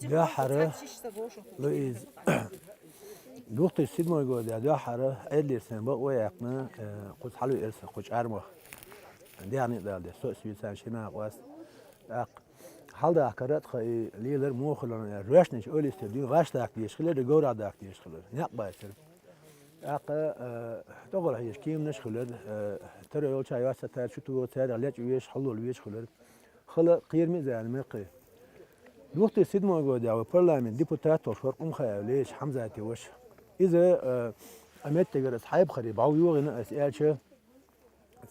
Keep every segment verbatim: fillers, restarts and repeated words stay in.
Дуьххьара, Луиз, две тысячи седьмой годехь дуьххьара Ӏедалера сайна бакъо яьккхина, э, кхуза хьалавеара со кху чӀармах. ДегӀ а дала деза, со а сийсара шина накъост. ТӀаккха хьалдахкар а тха и лелар муха хиларна аьлча, жоьжахатин ойла йисте дуьйна гӀаш даккха дезаш хилар, говрах даккха дезаш хилар. Некъ бацар. ТӀаккха, э, тӀехула хьежа кеманаш хилар, э, тара йолча йоццатара чу тоха, царех лечкъа везаш, хьалвала везаш хилар. Хала кхераме а зама мекхий. Две тысячи седьмой годехь вай парламентан депутат волуш вара Къумхаев Леша Хьамзатан ваша. Иза, э, а меттигара аса хьайбахаре бӀовйогӀийна аса аьлча,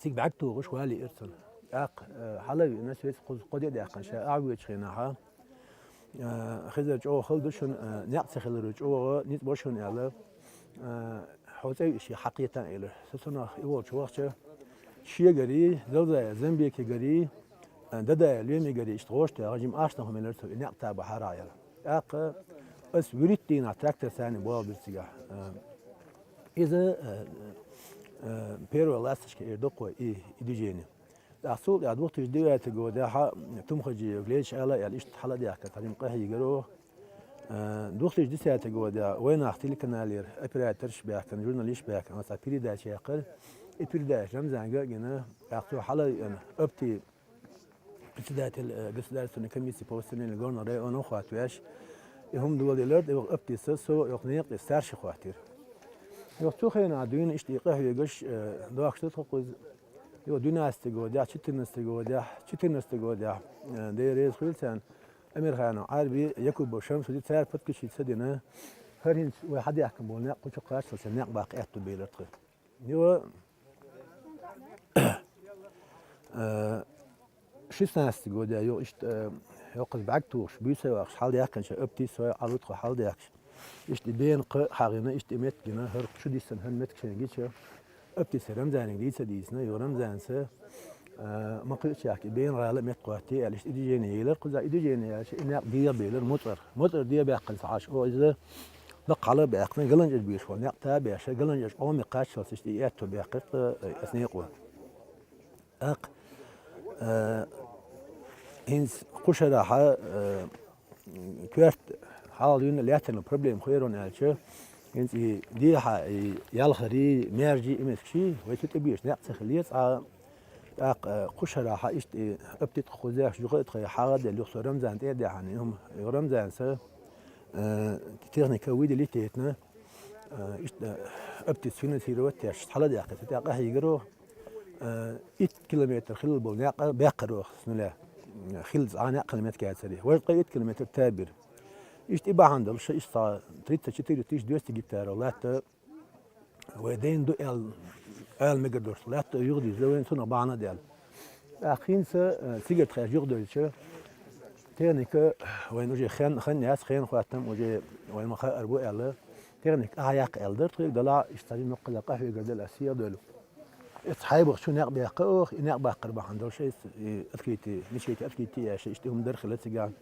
цига бӀаьрг тухуш валийра цунна. ТӀаккха, э, хьала а веана, соьца кхуза кхо де а даьккхина, ша ахьа воьдучу хенахьа, э, Хизар, чӀогӀа хала ду шуна, э, некъ ца хиларо чӀогӀа ницкъ бо шуна аьлла, э, хьо цӀа виъ шен хьакхета а элира. Со цунах и волчу вахча, шегарий, Залзаев Замбекигарий, э, Дадаев Лемигарий иштта гӀоштехь, жима ахчанах хӀума елира цо, и некъ таба хьарахь яра. ТӀаккха аса вуьрхӀитта дийнахь трактор царна болх бира цигахь. Э, иза, э, э, первая ласточка эр ду-кх вай и, и движение. ТӀаккха цул тӀаьхьа две тысячи девятый годехь Тумхаджиев Леша ала а аьлла, иштта хьала а даьхкина, цхьа жима къахьийгара оха. Э, две тысячи десятый годехь вайнах телеканалера операторш а баьхкина, журналисташ а баьхкина, цхьа передача яьккхира. И передача Рамзанга а гина, тӀаккха цо хьала а веана, апти председатель, э, Государственной комиссии по восстановлению горного района хӀоттавеш, и хӀума доладелира, тӀе ваха аптиса, со йоккха некъа тӀе старший хӀоттийра. Йоккха цу хенахь дуьйна иштта и къахьоьгуш, э, дохкуш ду тхо кхуза. Йо, двенадцатый годехь, четырнадцатый годехь, четырнадцатый годехь, э, Дела реза хуьлда царна, Амирханов Ӏарби, Якубов Шамсуди, цара подключиться дина. ХӀара хӀинца вай хьадаьхкина болу некъ кху чу кхаччалц некъ баккха аьтту белира тхо. Йо, э, шестнадцатый годехь, йо, иштта, э, йоккхаза бӀаьрг тухуш, буьйса а вахаш, хьалдаьккхинчу аптиса а Ӏалуьтхо хьалдаьккхича, иштта и бена кхаъ хьагӀина, иштта и меттигина, хӀара кху чу диссина, хӀара меттиг шайна гича, аптиса Рамзанга дийца а дийцина, йо, Рамзанца, э, ма кхуьучехь и бена гӀала а меттиг хӀоттий аьлла, иштта и движение елира кхузахь, и движение яьлча, и некъ дегӀабелира муцӀар. МуцӀар дегӀабаьккхина ца Ӏаш, о, иза даккха хьала а баьккхина, ГаланчӀожа беш волу некъ та а беш, ГаланчӀожа Ӏоме кхаччалц иштта и аьтту баьккхира тха, э, аса некъо. ТӀаккха, э, хӀинца кху шарахьа, э, коьрта хьалха дуьйна лаьттина проблема хӀун яра аьлча, хӀинца и дехьа, и ялхарий, маьржий, и меттигаш вай цу тӀе беш некъ ца хилла цкъа. ТӀаккха, э, кху шарахьа иштта и аптит кхузехь юха а тхайн хьагӀ а делла, юха со Рамзан тӀе а даьхьна, и хӀума, йо, Рамзанца, э, техника выделить а еттина, э, иштта, э, аптит финансировать а еш, хьала а даьккхина, цу тӀехь къахьийгара, э, итт километр хилла болу некъ баьккхира оха с нуля. Хилла цхьа а некъ хилла меттиг яцара. Важа ткъе итт километр табира. Иштта и бахьана долуш, иштта цхьа тридцать четыре тысячи двести гектаров латта вай дайна ду аьлла, ала мегар долуш латта юхадирзина вайна цунах бахьана а даьлла. ТӀаккха хӀинца, э, цигара тхаьш юхадевлча, техника вайна уже хан, хан яц, хенан хаттам уже вайна ма хаъара бу аьлла, техника ахьа яккха аьлла дара тхоьга, делахь иштта цхьа жимма кхузахь къахьоьгур дела аса сехьа а доьлу. Иза хьайбах чу некъ баьккха оха, и некъ баккхар бахьана долуш иза, и открытие, мечеть открытие еш, иштта хӀума дар хилла цигахь.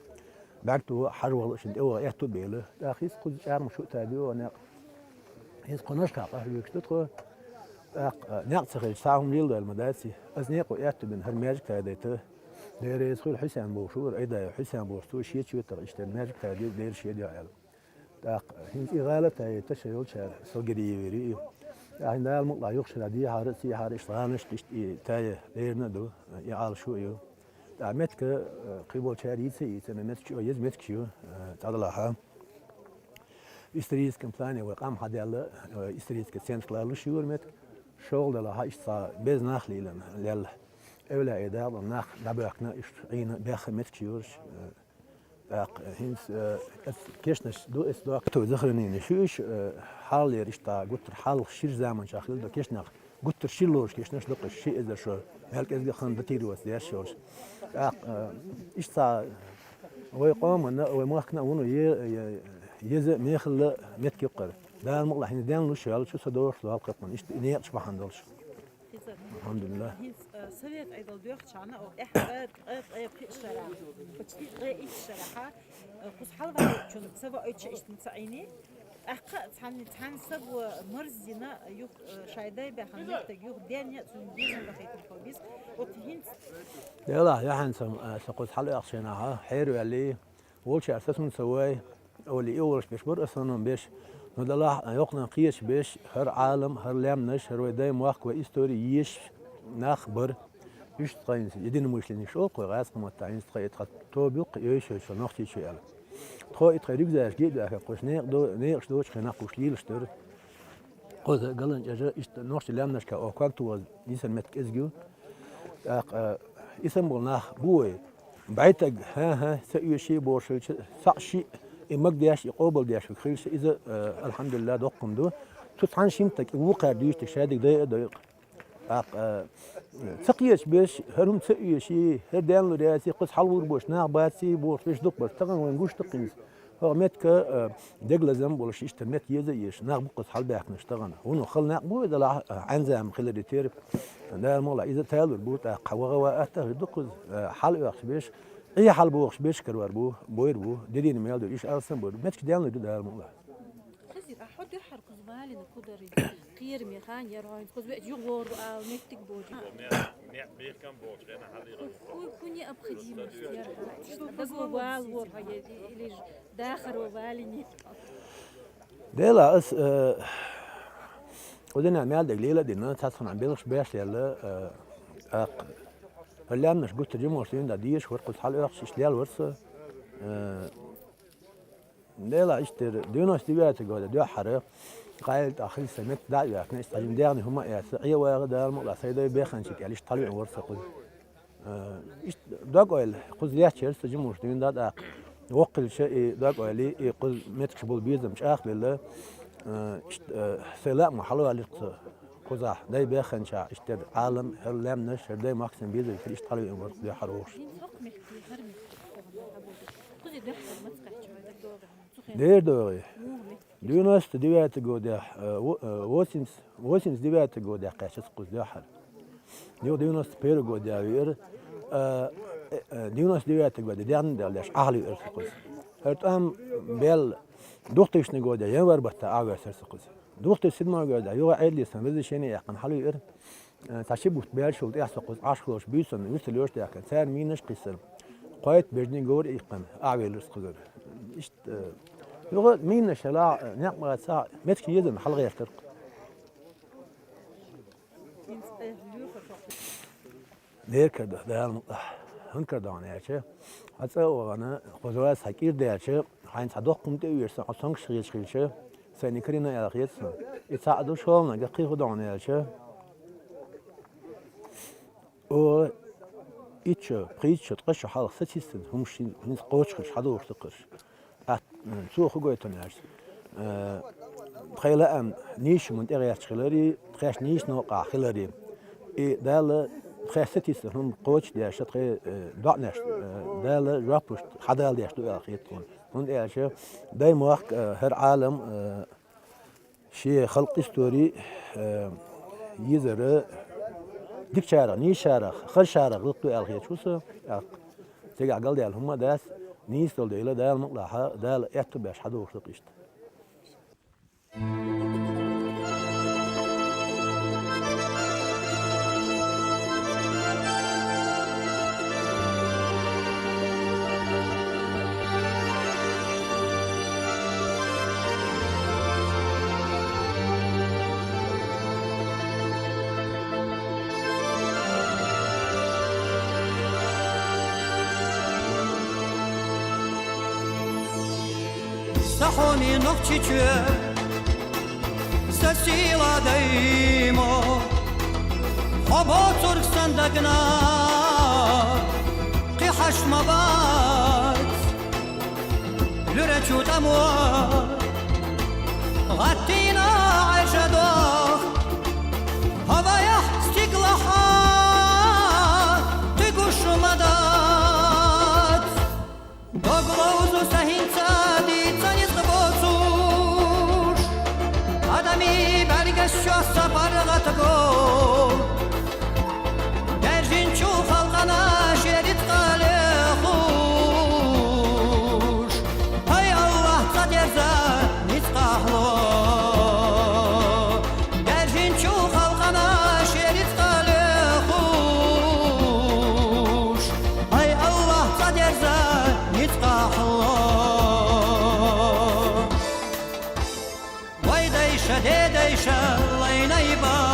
БӀаьрг тухуш хьажа вахана шуна тӀе ваха аьтту а белла. ТӀаккха хӀинца кхуза чӀармах шу а табио а некъ. ХӀинца кху Нашкахь къахьоьгуш ду тхо. ТӀаккха, э, некъ ца хилча, цхьа а хӀума леладойла ма дац и. Аса некъо аьтту бина хӀара маьждиг тадайта. Дела реза хуьлда, Хьусен бохуш вара, Айдаев Хьусен бохуш, цо шен чоьтах иштта маьждиг тадайта, дера шен дуьхьа аьлла. ТӀаккха хӀинца и гӀала а тайийтина шайн йолчара, со гири йийр ю и. ТӀаккха хӀинца Дала мукъалахь юха шарахь дехьара а, цехьара а иштта гӀанашна иштта и тая лерина а ду, и Ӏалашо а ю. ТӀаккха меттиг, э, кхин болчара йийца а йийцина, меттиг чӀогӀа еза меттигаш ю, э, цхьа делахь. Историческом плане вай къам хьадаьлла, э, исторический центр лоруш ю хӀара меттиг. ШолгӀа делахь иштта цхьа беза нах лелийна, лелла. Эвлаяъ, дакъа нах дӀабоьхкина, иштта Ӏийна бехха меттигаш ю хӀорш, э, ТӀаккха хӀинца, э, эс кешнаш ду, эс доккху захороненеш ю уьш, э, хьалхалера иштта гуттар хьалха шира заманчохь хилла ду кешнах, гуттар шира лоруш кешнаш ду-кх уьш, ши эзар шо, мел кӀезиг а хан датироваться деш йолуш. ТӀаккха, э, иштта вай къоманна, вай махкана а вуно е-, е-, еза а, мехала а меттиг ю-кх хӀара. Дала мукъалахь хӀинца денлуш йолчу со догӀуш лол кхетаман, иштта и некъаш бахьана долуш. Хизар. АлхьамдулиллахӀ. ХӀинца, э, совет Ӏедал доьхучхьана, о, тӀаьхьа ткъе, ткъе, ткъе итт шарахь, почти ткъе итт шарахь, э, кхуза хьалаваьллачунна ца ваийтича иштта ца Ӏийний, Ахка цхьан, цхьан саго марзина юх, э, шайдай бяхан меттаг юх ден я цун безам бахетни хобис. Вот хинц. Дела, яханцам, э, сакус хал ахшена, ха, хер вали. Волчар сасун савай, оли и волш беш бар асанун беш. Но дала, э, йохна киеш беш, хар алам, хар лямнаш, хар вай дай махк ва истори еш нах бар. Ишт кайнс, единомышленник шо, кой газ кумат тайнс кай итхат тобюк, еш еш нохчи чу ял. Тхо итхай рюкзаш гид ахе куш нех до, нех шдоч хена куш лилштер. Коза галан чажа ишт нохчи лямнашка о как туаз, исан мет кезгю. Так, э, исан бол нах буй. Байтаг, ха, ха, са юши бошилча, са ши, и магдяш, и къобалдяш, хилча, иза, э, алхамдулилла, доккунду. Тут хан шимтак, и вукар дюштик, шадик дай, дай. Так, э, цакъеш беш, харум ца юши, хар дан луряси, кус халвур бош, нах баци, бош, беш дук баш, таган ван гуш тукинс. Хо метка, э, деглазам болуш иштар мет еза еш, нах букус хал бяхнаш таган. Уну хал нах бу дала, э, анзам хилари тер. Дар мола, иза талур бу, та, хавага ва атта, дукус, э, хал бяхш беш. И хал бохш беш карвар бу, бойр бу, дедин мел ду, иш алсан бу. Метк дан лур дар мола. Хазир, а хо духар куз валина кудари. Кир ми хан яр хойн куз ве югор ал меттик боди. Не, не, бехкам боч, рена хали. Ку-, ку-, ку необходимость яр. Дагу вал вор ха е-, или ж дахар валини. Дела ас, э, удена мел дег лела дина, тасхана белш беш лела, э, ак. Лямнаш гутта жимош дин да диш, хор куз хал эх шиш лел ворса. Э, Дела иштер девяносто девятый года дёхара, къайлт ахил самет да яхне, стажин дягни хума яса, ия вайга дар мула сайдай беханчик, ялиш талви ворса куз. Э, ишт дог ойл, куз лячер, стажин муш дин да да. Воккилча и дог ойли, и куз меткш бол бизам чах лела. Э, ишт, э, села ма халва литса куза, дай беханча, иштер алам, херлем наш, хердай максим бизам, ишт талви ворса дёхар вокш. Дер дори. Девяносто девятый годах, э, во-, э, восемьдесят, восемьдесят девятый годах качес куз дёхар. Дев-, девяносто первый год я вир, э, э, э, девяносто девятый год дян дал дяш ахли вир куз. Хер там бел двухтысячный год я январь батта авер сер куз. Двухтысячи седьмой год я юга эдли сан разрешение яхан хали вир. Э, таши бут бял шулт яса куз ашхлош бюсон, вирталёш дяка, цар минаш кисан. Квайт бежни гор икъан, авелус кузар. Ишт, э, юга минаш ла, э, някъ маца, метки езан халга яхтар. Дер када, даям, хун када ана яча. Аца огана, кузва сакир дяча, хайн садох кумте уерса, асанг шгил шгилча. Сени крина яла хетса. Ица аду шолна, гакъи худан яча. О, ичо, причо, тхашо халх сатистен, хумшин, хинс къочхыш, хадуш тукыш. Ат, м, цу хугойтон яш. Э, тхайла ан, ниш мун тегерч хилари, тхаш ниш но ка хилари. И дала тхаш сатистен, хум къоч дяш, тхай, э, донеш, э, дала жопуш, хадал дяш ду ял хетун. Хун дяш, дай муак, э, хер алам, э, Ши халкъ истори, э, йизара дикчарах, нишарах, харшарах лутту аьлла хеташ ва со, акъ, цигахь галдаьлла хӀума дац, нийсдала дела, Дала мукъалахь, Дала аьтту беш хьадохуш ду-кх иштта. Са хьоме Нохчийчоь, са сийла даймохк, хьо боцург сан дагна кхин хьашт ма бац. Луьра чу тӀамо гӀаттийна Ӏаьржа дохк, хьо вайх стигалахь кхин гуш ма дац. Дог ловзу са хӀинца дийца ницкъ боцуш, адамий бӀаьргаш чохь са паргӀат го. Даьржинчу халкъана шен рицкъа лехуш, хӀай Аллахь, цхьа дерза ницкъахь ло. Шадедайша лайнайба